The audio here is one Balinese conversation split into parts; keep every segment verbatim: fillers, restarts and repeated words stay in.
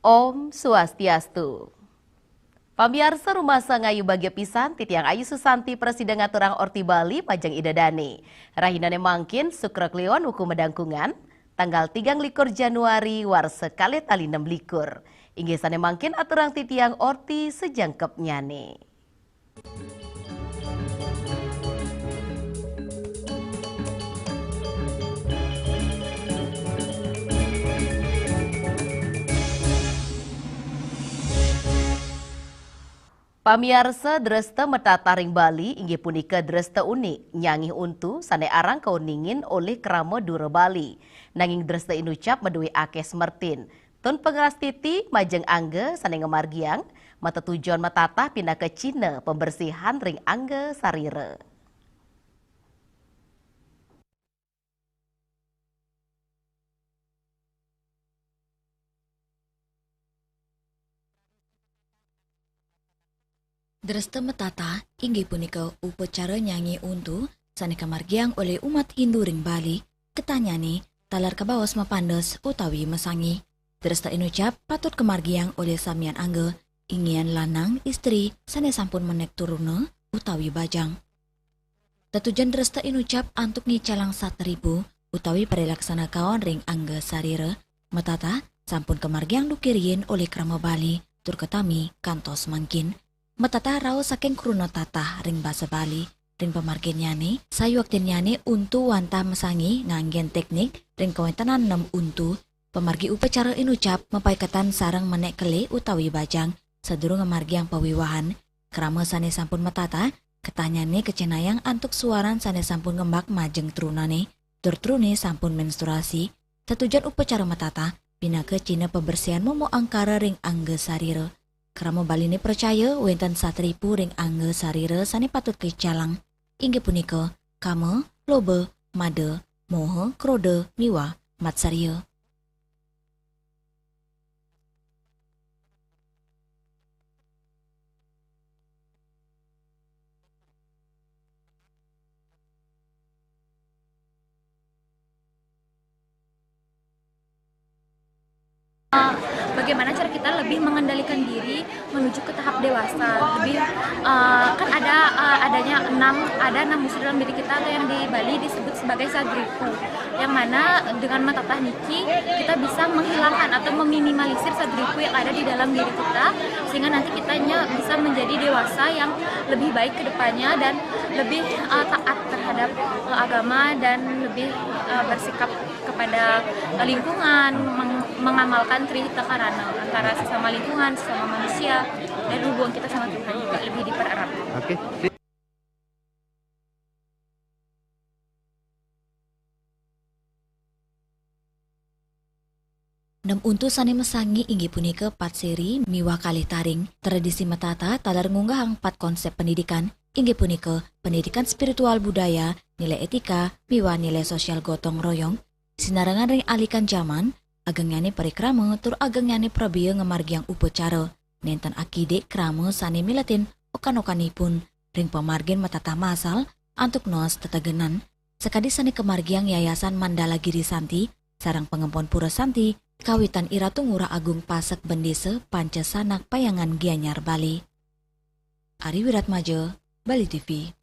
Om Swastiastu. Pamiarsa, rumasa ngayu bagia pisan, titiang Ayu Susanti prasida ngaturang orti Bali majeng Ida Dane. Rahinane mangkin, Sukra Kliwon wuku madangkungan, tanggal tigang likur Januari warsa kalih tali nem likur. Inggih sane mangkin aturang titiang orti sajengkepnyane. Pamiarsa, dresta matatah ring Bali inggih punika dresta unik, nyangih untu sane arang kauningin olih krama dura Bali. Nanging dresta inucap madue akeh smertin. Tun pangrastiti majeng angga sane ngamargiang, matetujon matatah pinaka cihna pambersihan ring angga sarira. Dresta matatah inggih punika upacara nyangih untu sane kamargiang olih umat Hindu ring Bali, ketanyane taler kabaos mapandes utawi masangih. Dresta inucap patut kamargiang olih samian angga, inggihan lanang, istri sane sampun menek truna utawi bajang. Tetujon dresta inucap antuk ngicalang satripu utawi parilaksana kaon ring angga sarira, matatah sampun kamargiang duke riin olih krama Bali tur katami kantos mangkin. Matatah rauh saking kruna tatah ring basa Bali. Ring pamarginnyane, sayuaktinnyane untu wantah masangih nganggen teknik ring kawentenan nem untu. Pamargi upacara inucap mapaiketan sareng menek kelih utawi bajang sadurung ngamargiang pawiwahan. Krama sane sampun matatah, ketanyane kacihnayang antuk suaran sane sampun ngembak majeng trunane, tur trune sampun menstruasi. Tetujon upacara matatah pinaka cihna pabersihan momo angkara ring angga sarira. Krama Baline pracaya wenten satripu ring angga sarira sane patut kicalang, inggih punika kama, loba, mada, moha, kroda, miwah matsarya. Bagaimana cara kita lebih mengendalikan diri menuju ke tahap dewasa? Lebih, eh, kan ada, eh, adanya enam, ada enam unsur dalam diri kita atau yang di Bali disebut sebagai sadripu, yang mana dengan matatah niki kita bisa menghilangkan atau meminimalisir sadripu yang ada di dalam diri kita, sehingga nanti kitanya bisa menjadi dewasa yang lebih baik ke depannya dan lebih, eh, taat terhadap, eh, agama dan lebih, eh, bersikap kepada, eh, lingkungan, meng-, mengamalkan Tri Hita Karana antara sesama lingkungan, sesama manusia, dan hubungan kita sama Tuhan juga lebih dipererat. Oke. Nem untu sane masangi inggih punika pat seri miwah kalih taring. Tradisi matatah taler ngunggahang pat konsep pendidikan, inggih punika pendidikan spiritual budaya, nilai etika, miwah nilai sosial gotong royong. Sinarengan ring alikan jaman, agengnyane parikrama tur agengnyane prabea ngamargiang upacara. Nenten akidik krama sane miletin okan-okanipun ring pamargin matatah masal antuk naos tetegenan. Sakadi sane kamargiang Yayasan Mandala Giri Santi sareng Pangempon Pura Santi, kawitan Iratu Ngurah Agung Pasek Bendesa Panca Sanak Payangan Gianyar Bali. Ari Wiratmaja, Bali T V.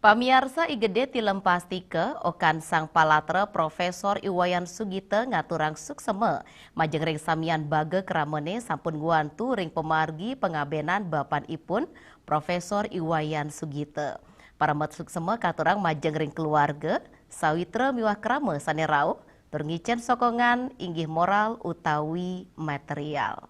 Pamiarsa, I Gede Tilem Pastika, okan Sang Palatra Profesor I Wayan Sugita ngaturang suksema majeng ring samian baga kramane sampun ngwantu ring pamargi pangabenan bapanipun, Profesor I Wayan Sugita. Paramet suksema katurang majeng ring keluarga, sawitra miwah krama sane rauh, tur ngicen sokongan inggih moral utawi material.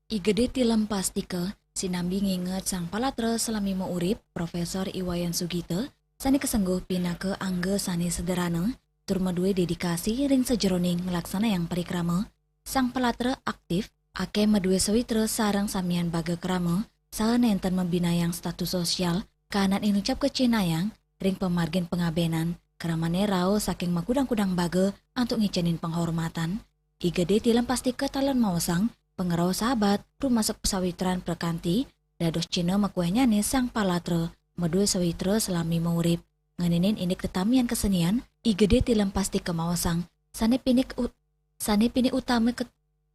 I Gede Tilem Pastika, sinambi nginget Sang Palatra salami maurip, Profesor I Wayan Sugita, sane kasengguh pinaka angga sane sederhana, tur madue dedikasi ring sajeroning nglaksanayang parikrama. Sang Palatra aktif, akeh madue sawitra sareng samian baga krama, saha nenten mabinayang status sosial, kahanan inucap kacihnayang ring pamargin pangabenan, kramane rauh saking makudang-kudang baga antuk ngicenin panghormatan. I Gede Tilem Pastika taler maosang, pangrauh sahabat, rumasuk sawitran prakanti, dados cihna makuéhnyané Sang Palatra madué sawitra salami maurip. Ngeninin indik tetamian kesenian, I Gedé Tilem pasti kamaosang, sané pinih u-, sané pinih utama ke-,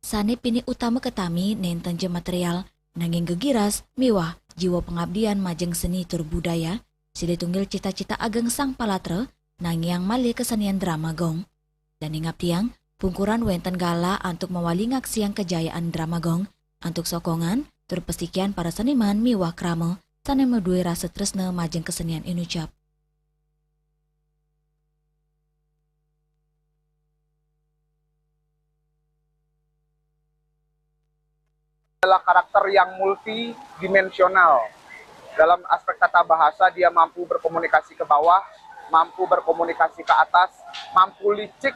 sané pinih utama katami nénten ja material, nanging gegiras miwah jiwa pangabdian majeng seni tur budaya, silih tunggil cita-cita ageng Sang Palatra, nangiang malih kesenian drama gong. Dané ngabdiang, pungkuran wénten galah antuk mawali ngaksiang kejayaan drama gong, antuk sokongan, tur pasikian para seniman miwah krama, sané madué rasa tresna majeng kesenian inucap. Adalah karakter yang multidimensional. Dalam aspek tata bahasa, dia mampu berkomunikasi ke bawah, mampu berkomunikasi ke atas, mampu licik,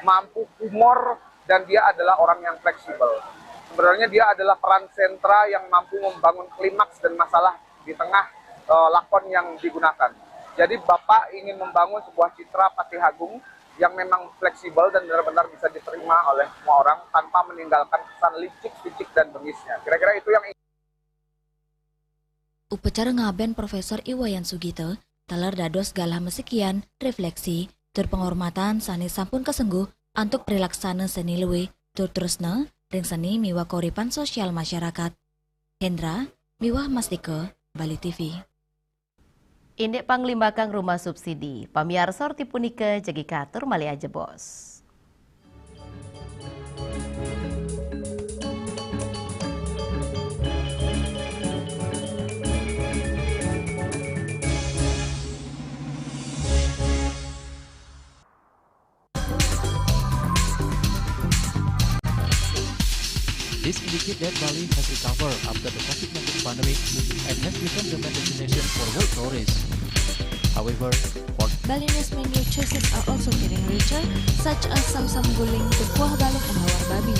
mampu humor, dan dia adalah orang yang fleksibel. Sebenarnya dia adalah peran sentra yang mampu membangun klimaks dan masalah di tengah uh, lakon yang digunakan. Jadi Bapak ingin membangun sebuah citra Patih Agung yang memang fleksibel dan benar-benar bisa diterima oleh semua orang tanpa meninggalkan kesan licik, licik dan bengisnya. Kira-kira itu yang Upacara ngabén Profesor I Wayan Sugita taler dados galah masikian, refleksi, tur penghormatan sané sampun kasengguh antuk prilaksana seni luwih tur tresna ring seni miwah kauripan sosial masyarakat. Hendra miwah Mastika, Bali T V. Indik panglimbakang rumah subsidi, pamiarsa reti punika jagi katur malih ajebos. This indicates that Bali has recovered after the COVID nineteen pandemic and has become the main destination for world tourists. However, for Balinese menu choices are also getting richer, such as samsam guling, kuah balok, and hawar babi.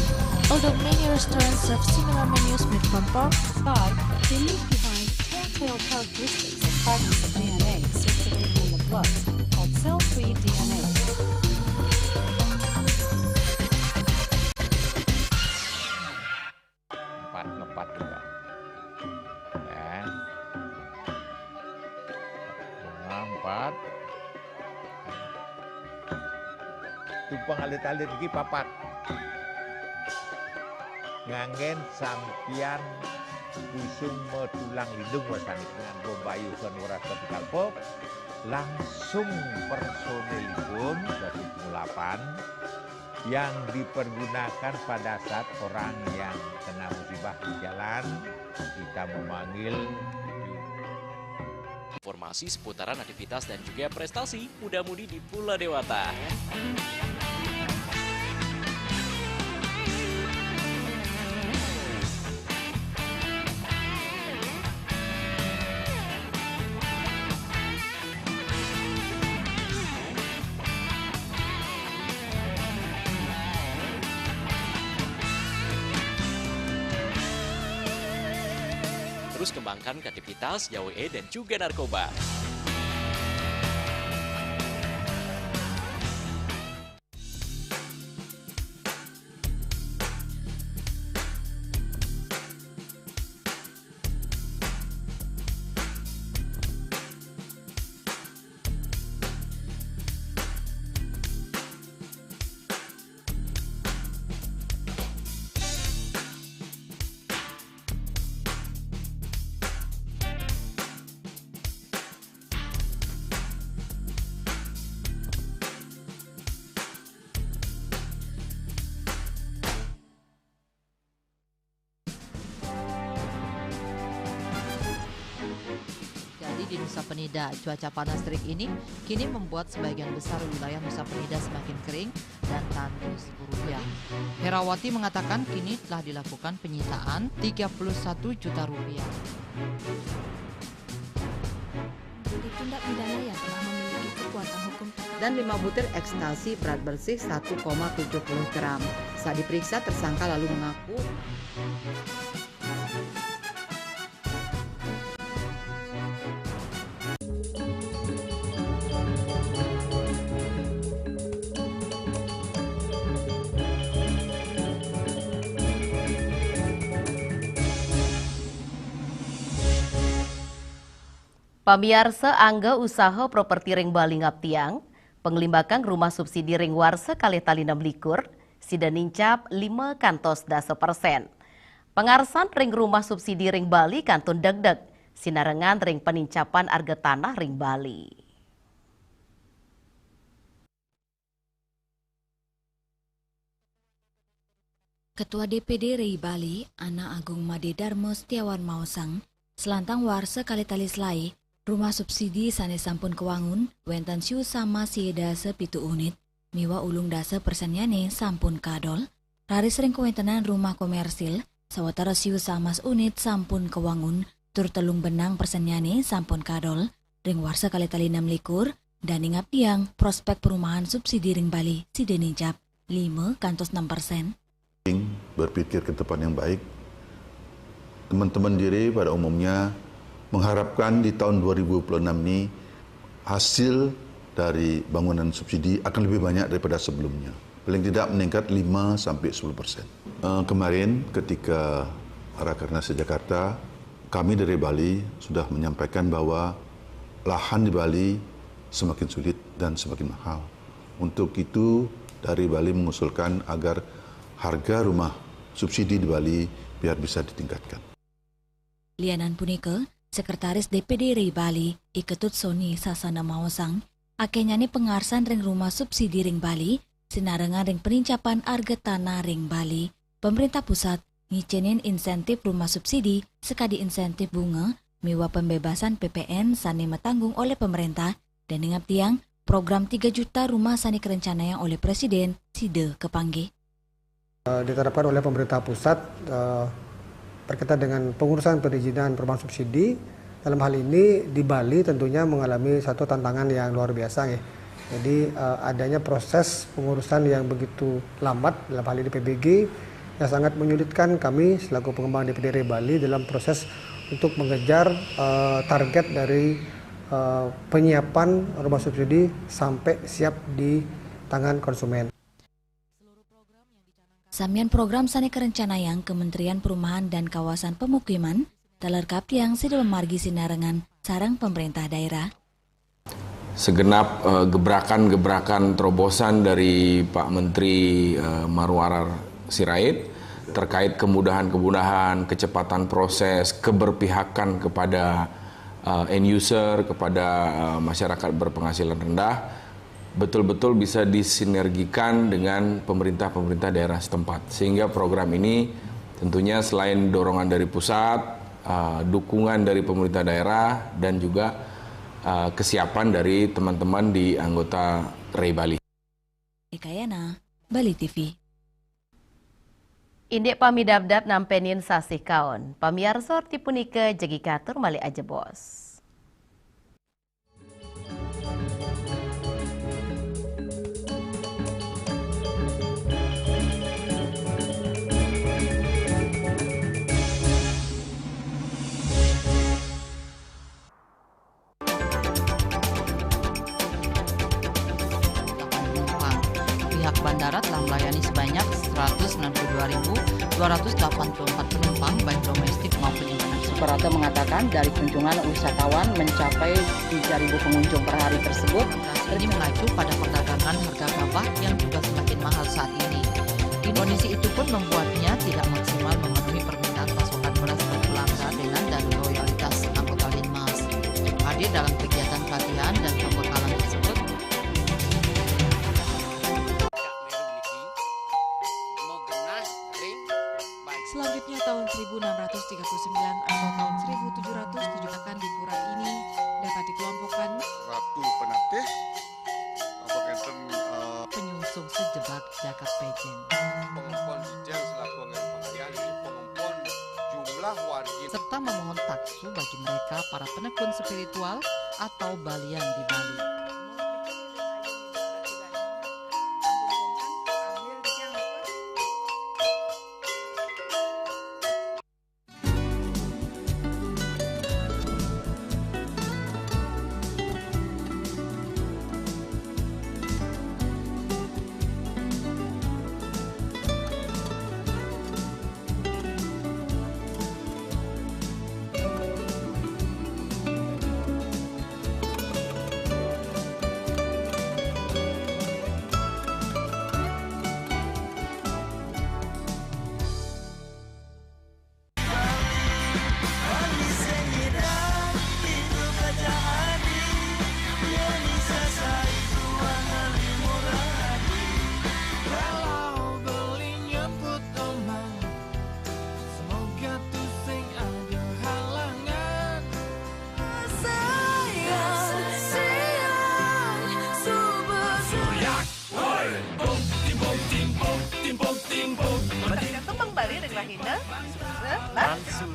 Although many restaurants serve similar menus made from pork, Sky, they leave behind telltale characteristics of fragments of D N A circulating in the blood called cell-free D N A. Empat ngepat juga. Ya. Bunga empat. Tumpeng alit-alit iki papat. Nganggén sampiyan kusung metulang lindung wasanipun bombayukan waras kalpo langsung personilipun dari pengulapan yang dipergunakan pada saat orang yang kena musibah di jalan kita memanggil informasi seputaran aktivitas dan juga prestasi muda-mudi di Pulau Dewata. Terus kembangkan kreativitas, jauhi dan juga narkoba. Di Nusa Penida, cuaca panas terik ini kini membuat sebagian besar wilayah Nusa Penida semakin kering dan tandus hujan. Herawati mengatakan kini telah dilakukan penyitaan tiga puluh satu juta rupiah. Ditindak pidana yang telah memiliki kekuatan hukum dan lima butir ekstasi berat bersih satu koma tujuh puluh gram. Saat diperiksa, tersangka lalu mengaku Pamiarsa, angga usaha properti ring Bali ngaptiang, panglimbakan rumah subsidi ring warsa kalih tali nem likur, sida nincap lima kantos dasa persen. Pangarsan ring rumah subsidi ring Bali kantun degdeg, sinarengan ring panincapan arga tanah ring Bali. Ketua D P D Ri Bali, Anak Agung Made Darma Setiawan maosang, selantang warsa kalih tali selai, rumah subsidi sane sampun kawangun, wenten siu sama sia dasa pitu unit, miwah ulung dasa persennyané sampun kadol, raris ring kawentenan rumah komersil, sawatara siu samas unit sampun kawangun, tur telung benang persennyané sampun kadol, ring warsa kalih tali nem likur, dane ngaptiang prospek perumahan subsidi ring Bali sida nincap lima kantos enam persen. Berpikir ke depan yang baik. Teman-teman di Ri pada umumnya mengharapkan di tahun dua ribu dua puluh enam ini hasil dari bangunan subsidi akan lebih banyak daripada sebelumnya. Paling tidak meningkat lima sampai sepuluh persen. Eh, kemarin ketika Rakernas di Jakarta, kami dari Bali sudah menyampaikan bahwa lahan di Bali semakin sulit dan semakin mahal. Untuk itu, dari Bali mengusulkan agar harga rumah subsidi di Bali biar bisa ditingkatkan. Lianan punika, Sekretaris D P D Ri Bali, I Ketut Sony Sasana maosang, akehnyané pangarsan ring rumah subsidi ring Bali, sinarengan ring panincapan arga tanah ring Bali, pemerintah pusat ngicénin insentif rumah subsidi sakadi insentif bunga miwah pembebasan P P N sane matanggung olih pemerintah, dane ngaptiang program tiga juta rumah sane karencanayang olih Presiden sida kapanggih. Eh, ditetapkan oleh pemerintah pusat, eh, berkaitan dengan pengurusan perizinan perumahan subsidi. Dalam hal ini di Bali tentunya mengalami satu tantangan yang luar biasa, ya. Jadi, eh, adanya proses pengurusan yang begitu lambat, dalam hal ini P B G, yang sangat menyulitkan kami selaku pengembang D P D Ri Bali dalam proses untuk mengejar, eh, target dari, eh, penyiapan rumah subsidi sampai siap di tangan konsumen. Samian program sane karencanayang Kementerian Perumahan dan Kawasan Pemukiman, taler kaptiang sida mamargi sinarengan sareng pemerintah daerah. Segenap, eh, gebrakan-gebrakan terobosan dari Pak Menteri, eh, Marwarar Sirait terkait kemudahan-kemudahan, kecepatan proses, keberpihakan kepada, eh, end user, kepada, eh, masyarakat berpenghasilan rendah, betul-betul bisa disinergikan dengan pemerintah-pemerintah daerah setempat. Sehingga program ini tentunya selain dorongan dari pusat, eh, dukungan dari pemerintah daerah, dan juga, eh, kesiapan dari teman-teman di anggota Ri Bali. Ekayana, Bali T V. Indik pamidabdab nampenin sasih kaon. Pamiarsa, orti punika jagi katur malih ajebos. Pihak bandara telah melayani sebanyak seratus sembilan puluh dua ribu dua ratus delapan puluh empat penumpang, baik domestik maupun internasional. Suprapto mengatakan dari kunjungan wisatawan mencapai tiga ribu pengunjung per hari tersebut. Ini mengacu pada perdagangan harga gabah yang juga semakin mahal saat ini. Kondisi itu pun membuatnya tidak maksimal memenuhi permintaan pasokan beras berkelangkaan dan dari loyalitas anggota Linmas. Hadir dalam kegiatan pelatihan dan pembekalan tersebut. Selanjutnya, tahun seribu enam ratus tiga puluh sembilan atau tahun seribu tujuh ratus tujuh akan di pura ini dapat dikelompokkan Ratu Penatih, apa ngenten, eh, penyungsung sejebak jagat Pejeng. Pengempon Jijang selaku anggaran pengalian, pengempon jumlah wargi. Serta memohon taksu bagi mereka para penekun spiritual atau balian di Bali.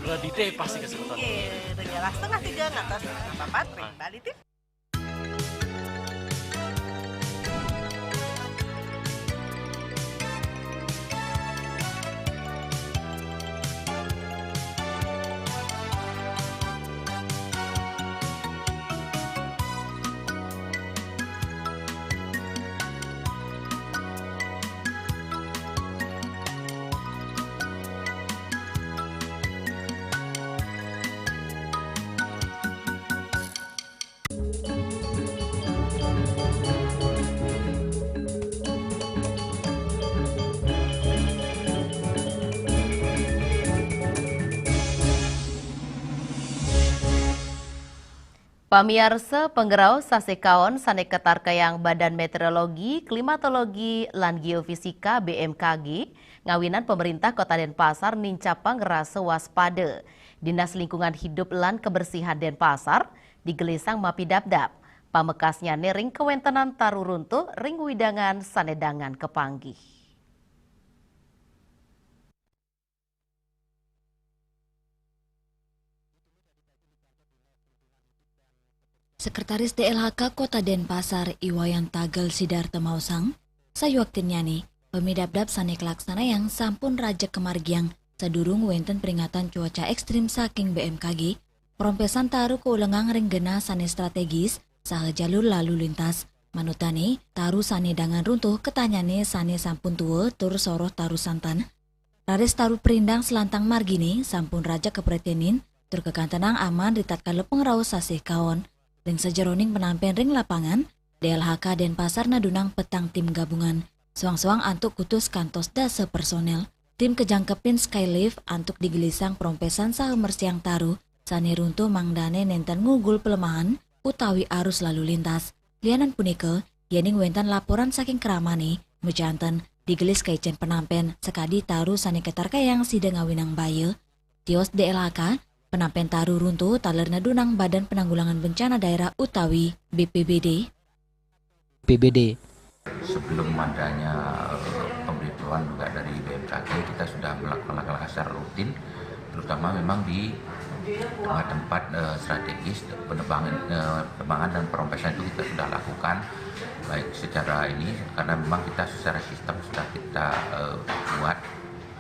Di D pasti kesebutan. Oke, itu jelas. Setengah tiga ngantos setengah papat, Ring Bali T V. Pamiarsa, pangrauh sasih kaon sané katarkayang Badan Meteorologi, Klimatologi, lan Geofisika, B M K G, ngawinan pemerintah Kota Denpasar nincapang rasa waspada. Dinas Lingkungan Hidup lan Kebersihan Denpasar digelisang mapidabdab. Pamekasnyané ring kawéntenan taru runtuh ring wewidangan sané dangan kapanggih. Sekretaris D L H K Kota Denpasar, I Wayan Tagel Sidarta maosang, sayuaktinnyané pamidabdab sané kalaksanayang sampun rajeg kamargiang sadurung wénten peringatan cuaca ékstrim saking B M K G, prompesan taru kaulengang ring genah sané strategis saha jalur lalu lintas. Manutané, taru sané dangan runtuh katanyané sané sampun tua tur soroh taru santen. Raris taru perindang salantang marginé sampun rajeg kapreténin tur kakantenang aman ritatkala pangrauh sasih kaon. Ring sajeroning penampén ring lapangan, D L H K Denpasar nadunang petang tim gabungan, soang-soang antuk kutus kantos dasa personél. Tim kajangkepin Skylift antuk digelisang prompesan saha mresiang taru sané runtuh mangdané nénten ngugul pelemahan utawi arus lalu lintas. Lianan punika, yéning wénten laporan saking kramané, majanten digelis kaicén penampén sakadi taru sané katarkayang sida ngawinang baya. Tios D L H K, penampén taru runtuh taler nadunang Badan Penanggulangan Bencana Daerah utawi B P B D. P B D. Sebelum adanya, eh, pemberitahuan juga dari B M K G, kita sudah melakukan langkah-langkah secara rutin, terutama memang di tempat-tempat, eh, strategis, penebangan, eh, penebangan dan perompesan itu kita sudah lakukan, baik secara ini, karena memang kita secara sistem sudah kita, eh, buat,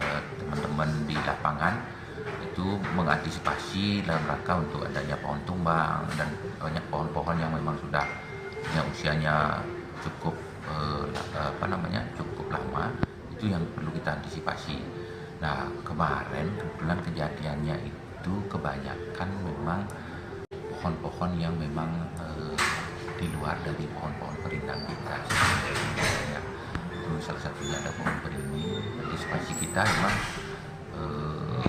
eh, teman-teman di lapangan itu mengantisipasi dalam rangka untuk adanya pohon tumbang dan banyak pohon-pohon yang memang sudah punya usianya cukup, eh, la-, apa namanya, cukup lama, itu yang perlu kita antisipasi. Nah, kemarin kebetulan kejadiannya itu kebanyakan memang pohon-pohon yang memang, eh, di luar dari pohon-pohon perindang kita. Ya, itu salah satunya ada pohon beringin. Antisipasi kita memang, eh,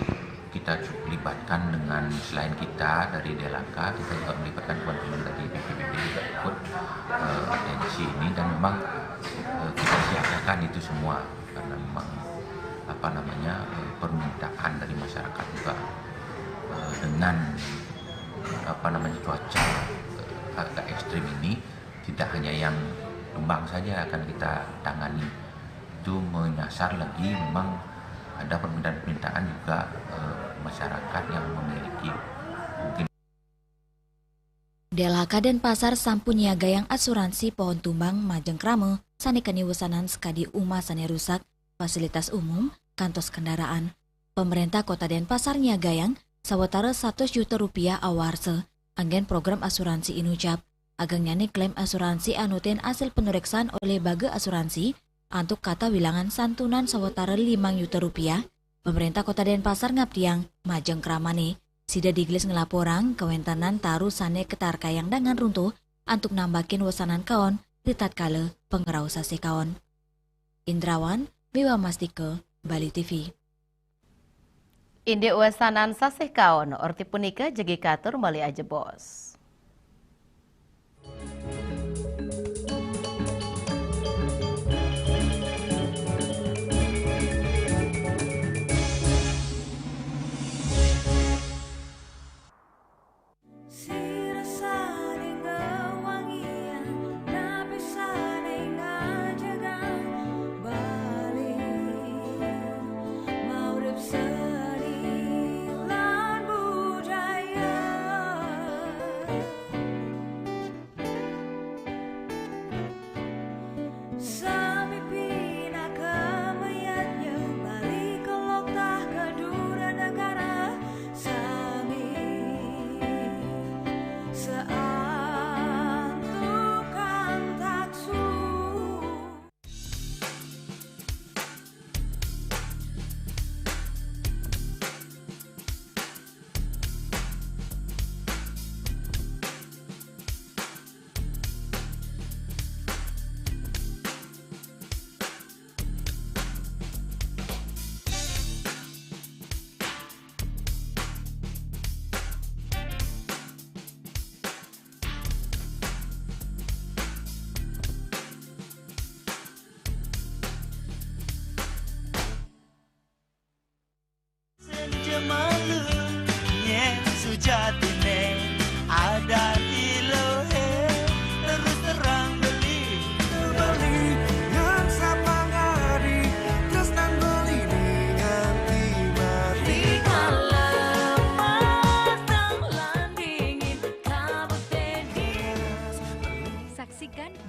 kita cu-, libatkan dengan, selain kita dari D L H K, kita juga melibatkan teman-teman dari B P B D juga ikut, eh, atensi ini dan memang, eh, kita siagakan itu semua karena memang, apa namanya, eh, permintaan dari masyarakat juga, eh, dengan, apa namanya, cuaca, eh, agak ekstrim ini, tidak hanya yang tumbang saja akan kita tangani. Itu menyasar lagi memang ada permintaan-permintaan juga, eh, masyarakat yang memiliki mungkin. D L H K Denpasar sampun nyiagayang asuransi pohon tumbang majeng krama sané keni wesanan sakadi umah sané rusak, fasilitas umum, kantos kendaraan. Pamréntah Kota Denpasar nyiagayang sawatara satus juta rupiah awarsa anggén program asuransi Inucap. Agengnyané klaim asuransi anutin asil panuréksan olih baga asuransi antuk katawilangan santunan sawatara limang juta rupiah. Pamréntah Kota Denpasar ngaptiang majeng kramané, sida digelis nglaporang kawéntenan taru sané katarkayang dangan runtuh antuk nambakin wesanan kaon ritatkala pangrauh sasih kaon. Indrawan, Wiwamastika, Bali T V. Indik wesanan sasih kaon, orti punika jagi katur malih ajebos.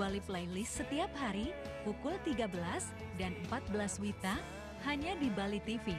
Bali Playlist setiap hari pukul tiga belas dan empat belas WITA hanya di Bali T V.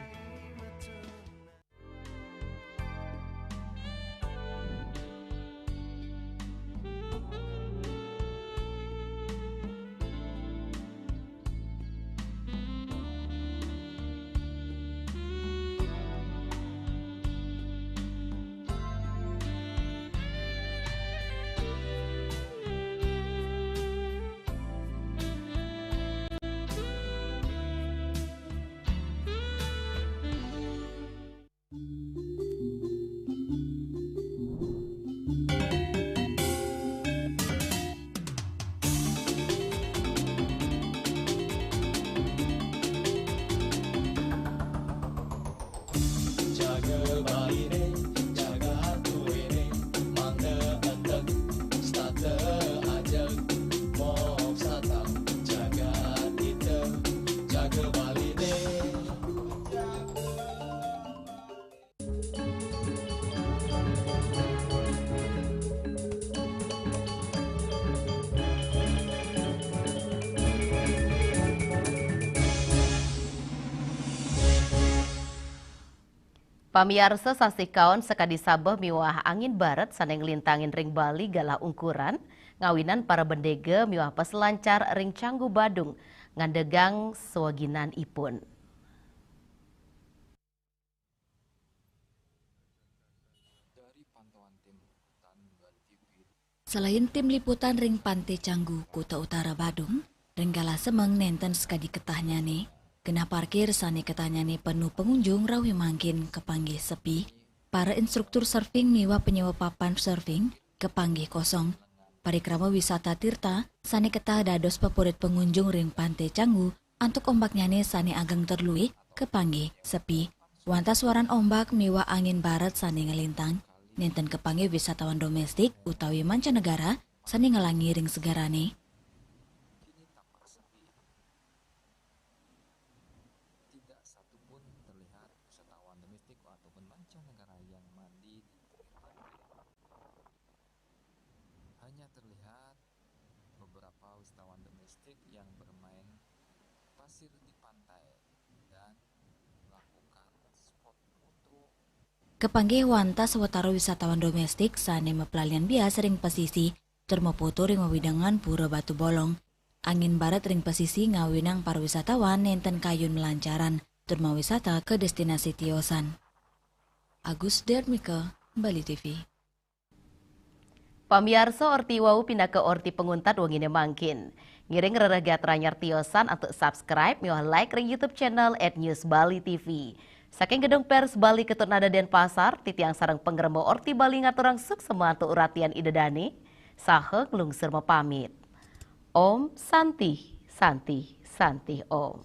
Pamiarsa, sasih kaon sakadi sabeh miwah angin baret sané nglintangin ring Bali galah ungkuran, ngawinan para bendéga miwah paselancar ring Canggu Badung ngandegang swaginanipun. Dari pantauan tim liputan Bali T V. Selain tim liputan ring Pantai Canggu, Kuta Utara Badung, ring galah semeng nénten sakadi ketahnyané, genah parkir sané ketahnyané penuh pengunjung rauh mangkin kapanggih sepi. Para instruktur surfing miwah penyewa papan surfing kapanggih kosong. Parikrama wisata Tirta sané ketah dados favorit pengunjung ring Pantai Canggu antuk ombaknyané sané ageng tur luih kapanggih sepi. Wantah swaran ombak miwah angin baret sané nglintang, nénten kapanggih wisatawan domestik utawi mancanegara sané ngelangi ring segarané. Tidak satupun terlihat wisatawan domestik ataupun mancanegara yang mandi di tepi pantai. Hanya terlihat beberapa wisatawan domestik yang bermain pasir di pantai dan melakukan spot foto. Kapanggih wantah sawatara wisatawan domestik sané maplalian bias ring pasisi tur mapoto ring wewidangan Pura Batu Bolong. Angin baret ring pasisi ngawinang para wisatawan nénten kayun malancaran tur mawisata ka destinasi tiosan. Agus Dermika, Bali T V. Pamiarsa, orti wau pinaka orti panguntat wenginé mangkin. Ngiring rereh gatra anyar tiosan antuk subscribe miwah like ring YouTube channel at News Bali T V. Saking Gedung Pers Bali Ketua Nada Denpasar, titiang sareng pangremba Orti Bali ngaturang suksma antuk uratian Ida dané, saha nglungsur mapamit. Om Santi, Santi, Santi Om.